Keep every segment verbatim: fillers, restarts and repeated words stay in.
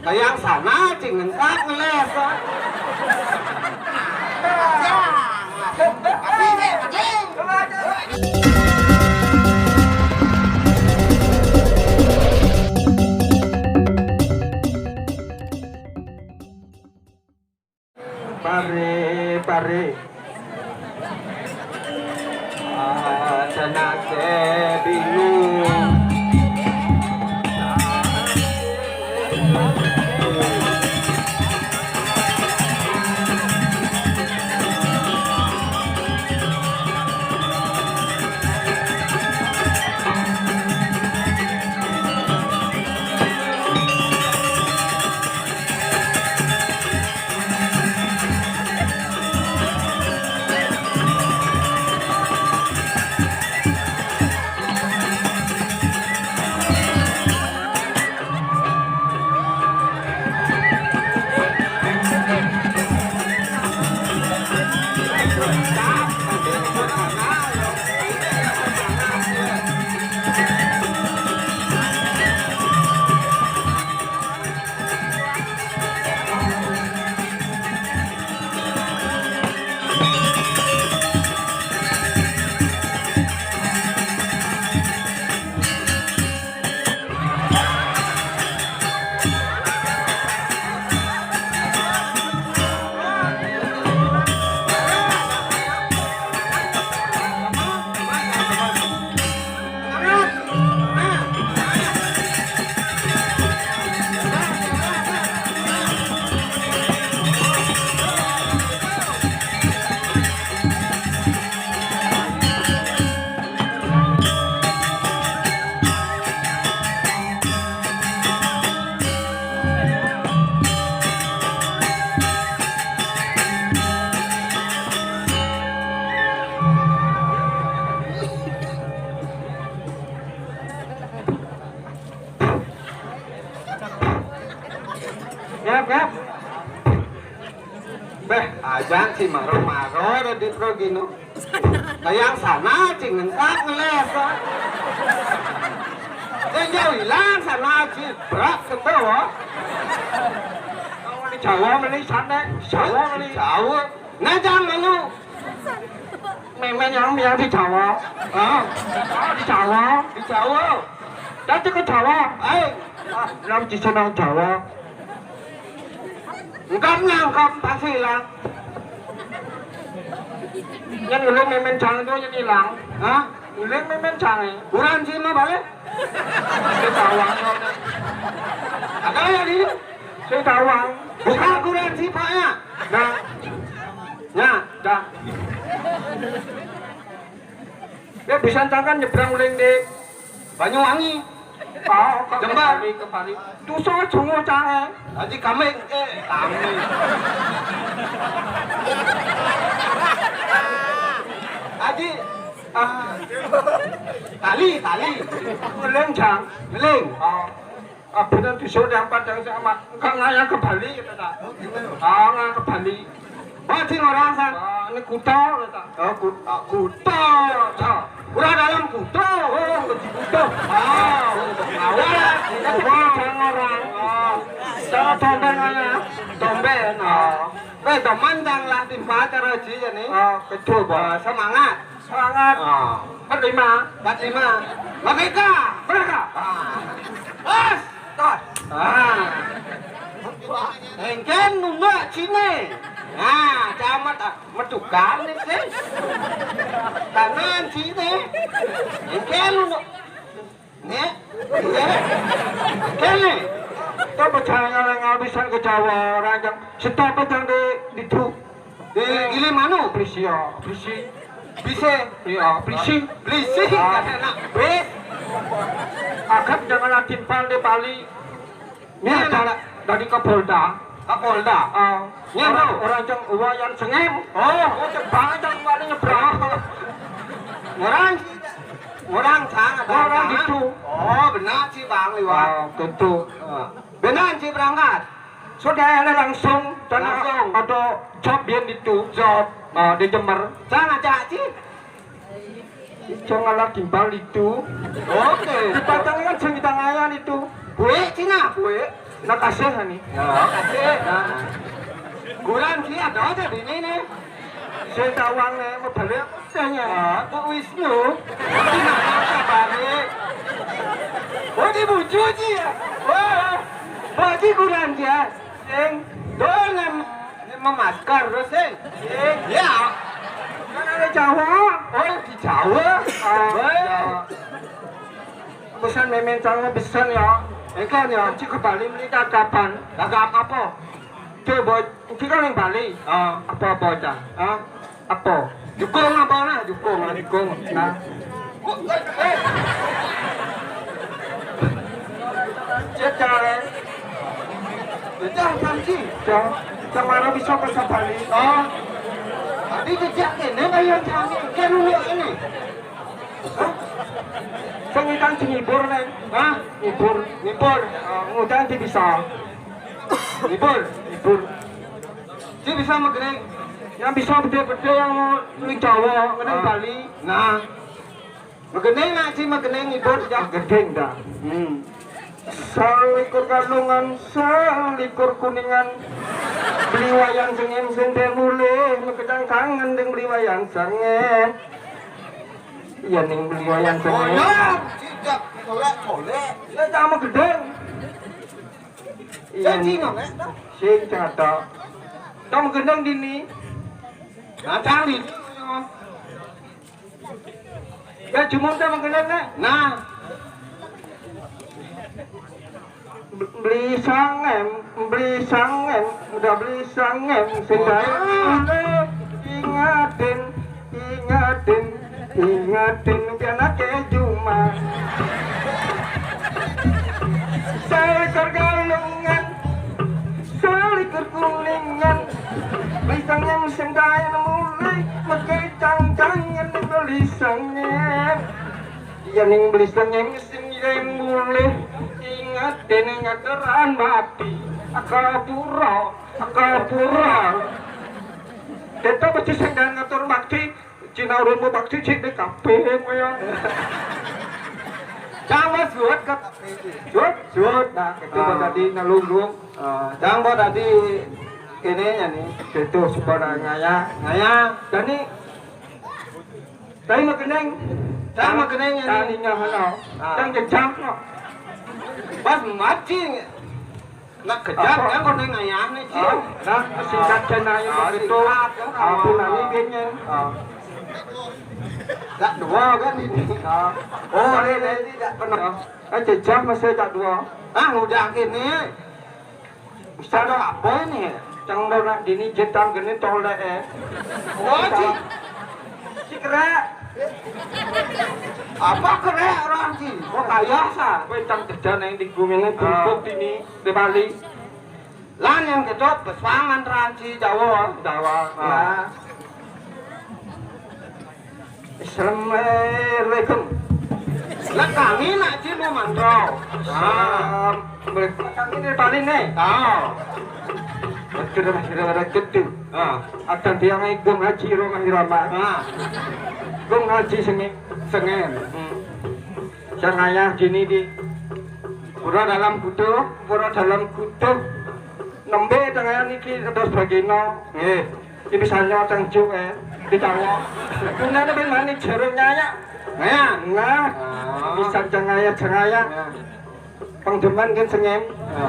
Yang sana cing ngentak ngeles. Pare, pare. Ah, tenake bingung. Yap, yap. Beh, ajan si maro-maro di pro gino. Nah, yang sana cing ngentak ngeles. Yang jauh hilang sana cing berat ke bawah. Kalau di Jawa meli sana, Jawa meli. Jawa. Nah, jangan lu. Memen yang yang di Jawa. Ah, di Jawa. Di Jawa. Datang ke Jawa. Ayo. Ah, yang di sana Jawa. Engkam nyangkap pasti hilang. Yang dulu memen jangan tuh yang hilang. Hah? Dulu memen jangan. Kurang sih mah balik. Ketahuan. Ada ya di? Saya tahuan. Bukan kurang sih pak ya. Nah. Ya, dah. Ya bisa tangan nyebrang uling di Banyuwangi. Oh, kok Jembar. Kembali, kembali. Tuh so cungo cange. Aji kami, eh, kami. Aji, ah, tali, tali. Ngeling, Jang. Ngeling. Oh. Ah, bener disuruh yang padang sama. Enggak ngayang ke Bali, gitu, tak? Oh, gitu. Ah, ngayang ke Bali. Wah, sing orang, San. Ah, ini kuda, gitu. Oh, ku-, ah, kuda. Ya. Kurang dalam kuda. Oh, kuda. Ah, kuda. Wah, ini kuda orang. Ah. Cara tombeng aja. Tombeng. Ah. Weh, teman yang lah timpa cara ji ya nih. Ah, betul, Bang. Ah, semangat. Semangat. Ah. Empat lima. Empat lima. Merdeka. Merdeka. Ah. Bos. Bos. Ah. Engken nunduk sini. Nah, camat, ah, medukan nih sih. Kanan sini. Engken nunduk. Nek, nek, kene. Kita percaya ngabisan ke Jawa, orang yang stop yang di, di tu. Di Gili Manu. Berisi ya, berisi. Bise. Ya, berisi. Berisi, ah. Kan enak. Bis. Agak jangan timpal di Bali. Ini ada dari Kapolda. Kapolda. Ah, orang, orang yang uwa yang sengem. Oh, oh, cek banget yang uwa nyebrang. Orang, orang sangat orang itu. Oh, benar sih Bang Iwan. Ah, tentu. Ah. Benar sih berangkat. Sudah ada langsung, karena langsung. Ada job yang itu. Job. Ah, di Jember. Sana aja sih. Ijo ngalah timpal itu. Oke. Dipatang kan sing tangangan itu. Buik Cina, buik. Makasih, Hani. Ya, kasih. Nah. Kurang ki ada aja di ini nih. Saya tawang nih, mau balik apa ya? Ah, Pak Wisnu. Ini nggak ada balik. Oh, di Bucu ji ya? Wah, bagi kurang dia. Sing, dol ngem-, ngem masker terus, sing. Sing. Ya. Kan ada Jawa. Oh, di Jawa. Ah, weh. Ya. Pesan memen Jawa pesan ya. Engkau ya. Cik ke Bali meli tatapan. Tatapan apa? Coba, iki kan yang Bali. Ah. Apa-apa, Cak? Ah. Apa? Jukung apa nah? Jukung, ah, jukung. Nah. Cek, Cak, eh. Jangan janji. Cak, Cak, mana bisa bahasa Bali? Oh. Tapi jejak ini kayak janji. Kan dulu ini. Hah? Sing ngidang di ngibur, Neng. Hah? Ngibur. Ngibur. Ah, ngudang di bisa. Ngibur. Ngibur. Dia bisa megening. Yang bisa betul-betul yang mau di Jawa, ngeneng Ah. Bali. Nah. Megening nak si megening ngibur ya. Gedeng dah. Hmm. Selikur Galungan, selikur Kuningan. Beli wayang sengem sing mulih, mekedang kangen deng beli wayang sengem. Iya ning beli wayang sengem. Oh, ya, tidak, oleh, oleh. Ya, sama gedeng. Iya. Janji, ning. Mang, eh, no? Sing cata. Kamu gendeng dini. Nah, cari. Ya, jumur teh mangkene, Nek. Nah. Beli sangem, beli sangem, udah beli sangem, sing gawe ingetin, ingetin, ingetin, pianake Juma. Selikur Galungan, selikur Kuningan, beli sangem, sing gawe mulih, mekecang-cangen, beli sangem. Yen ning beli sengeng sing yen mulih, inget dene ngateran bakti. Akapura, akapura. Kita mesti sing dan ngatur bakti, Cina urunmu bakti cik di kabeh kowe. Sama suwet ke jut, jut. Nah, itu Ah. Tadi nalunggung. Ah, cang kok tadi kene ya nih. Itu sebarang ngaya, ngaya. Dani Tapi mageneng. Tapi mageneng ya. Tani nyahono. Ah. Tang jejak no. Pas mati. Nak kejam kan kok ning ayahne, Ci. Oh, nah, singkat jan ayo Ah, begitu. Singkat, kan, Aku awal. Nani kene. Ah. Dak dua kan ini. Ah. Oh, ini, ini dak pernah. Ah, jejak masih dak dua. Ah, udah kene. Ustaz, ada apa ini? Cang ora dini jetang geni tolek, eh. Oh, Ci. Ci kerek. Apa kerek orang, Ci? Kok kaya sa? Kowe cang kerja nang di gumine Ah. Bubuk dini di Bali. Lan yang ketok pesuangan teranci Jawa. Jawa. Ah. Nah. Assalamualaikum. Lah kami nak Ci mau mantra. Ah. Assalamualaikum. Kami dari Bali nih. Ah. Betul, betul, betul. Ah. Akan tiang Gung Haji Roma Irama. Ah. Gung Haji Senge-, Sengen. Hmm. Sing ayah dini di Pura Dalam Kutuh, Pura Dalam Kutuh. Nembe tengah niki terus bagino. Nggih. Iki bisa nyoteng juk, eh. Dicawa. Gunane ben mani jero nyayak. Nyayak? Nah. Ah. Bisa cengaya-cengaya. Ya. Pengdemen kan senyum. Ya.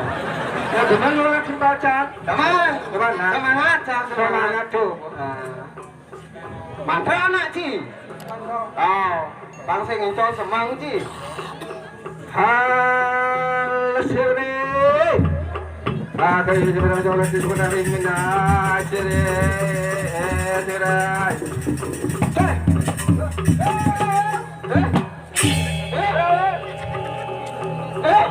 Ya, demen lu lagi baca. Teman. Teman, nah. Semangat, Cak, semangat. Semangat, tuh. Nah. Mantap anak, Ci. Oh, bang sing ngencol semang, Ci. Hal sore. Pakai sebenarnya oleh di sebenarnya ini, nah, sore. Eh, sore. Eh. Eh. Eh. Eh.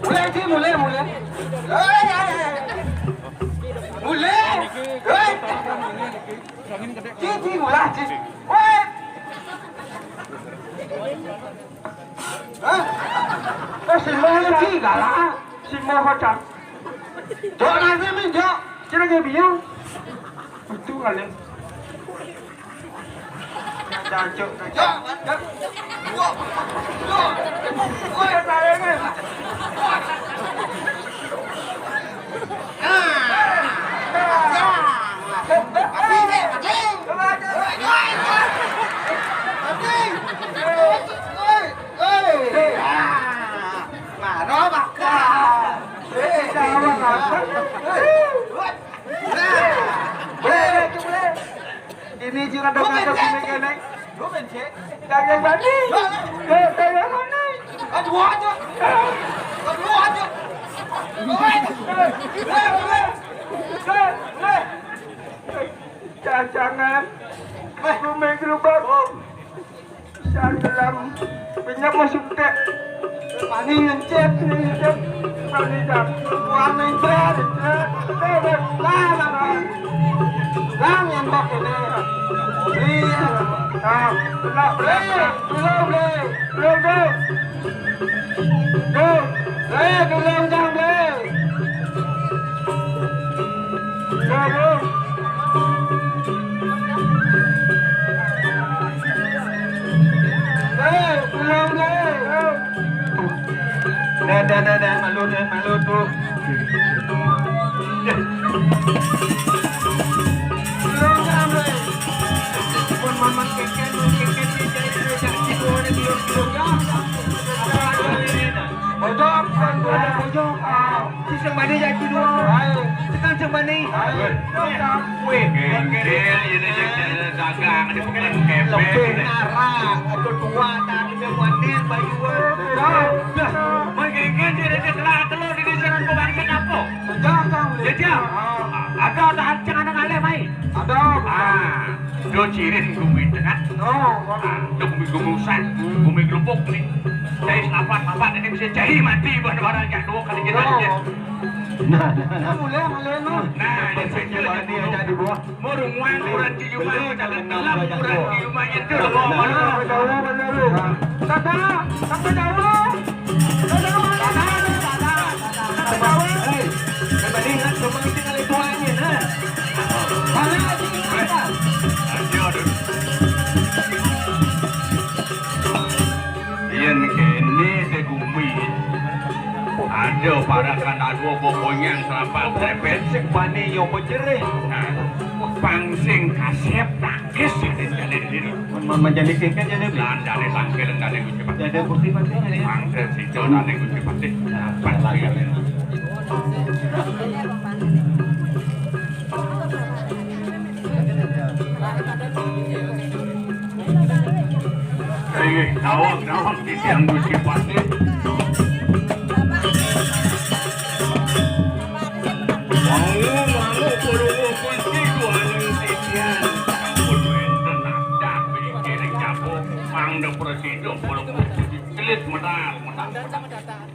Mulai, Ci, mulai, mulai. Mulai. Hei. Cici ulah, cici. Weh. Hah? Eh, si Moho cici galak. Si Moho cak. Jok nasi min, jok. Cina ke biu. Itu kali. Jancuk, jancuk. Ini juga ada ngadep ini kene. Lu mencet. Jangan bani. Eh, jangan bani. Aduh aja. Aduh aja. Jangan. Meh, rumah gerobak. Salam. Penyap masuk tek. Mani ngencet, ngencet. Mani dah. Wah, ngencet, ngencet. Eh, eh, lah, lah, lah. Lah, nyembak ini. Iya. Ah, kena, Bre, belum, Bre. Belum, Bre. Bre, Bre, belum, Jang, Bre. Bre, Bre. Bre, belum, Bre. Dah, dah, dah, dah, malu, dah, malu tu. Belum, dah, Bre. Pun mamak keken, keken, keken, keken, keken, keken, keken, keken, Bojong, bojong, bojong. Ah, si Sembani jadi dua. Hai. Tekan Sembani. Hai. Weh, gendel ini, gendel dagang di bukan kepeng. Lebih nara, atau dua, tadi dia panen, bayu. Dah. Dah. Menggengen dia, dia telah telur di sana, kau bangkit apa? Jangan. Jadi, ah, ada, ada hancang anak aleh, mai. Ada. Ah. Do cirin gumi tengah. Oh, ah, do gumi gumusan, gumi gelupuk nih. Cai selapat, selapat ini bisa cai mati barang-barang yang dua kali kita aja. Nah, nah, nah. Boleh, boleh, no. Nah, ini sih dia jadi buah. Murungan kurang di rumah, jangan dalam kurang di rumahnya tuh. Nah, nah, nah. Tata, sampai jauh. Tata, mana? Tata, tata, tata. Hei, kembali ingat, kembali tinggal itu aja, nah. Yen kene te gumi. Ada parakan adua bokonyang serapat repet. Sing bani yo bejereh. Nah, pang sing kasep takis. Menjadi kengken jadi beli. Nah, dari tangkil dari Gusti Patih. Jadi Gusti Patih. Mangke sido dari Gusti Patih. Nah, pas lagi. Inggih, daweg, daweg, titiang Gusti Patih. Wau, wau, Palungguh Gusti, duaning titiang. Sampun wénten adat pikiring japo, mangda prasida, Palungguh Gusti. Celit medal, medal, medal.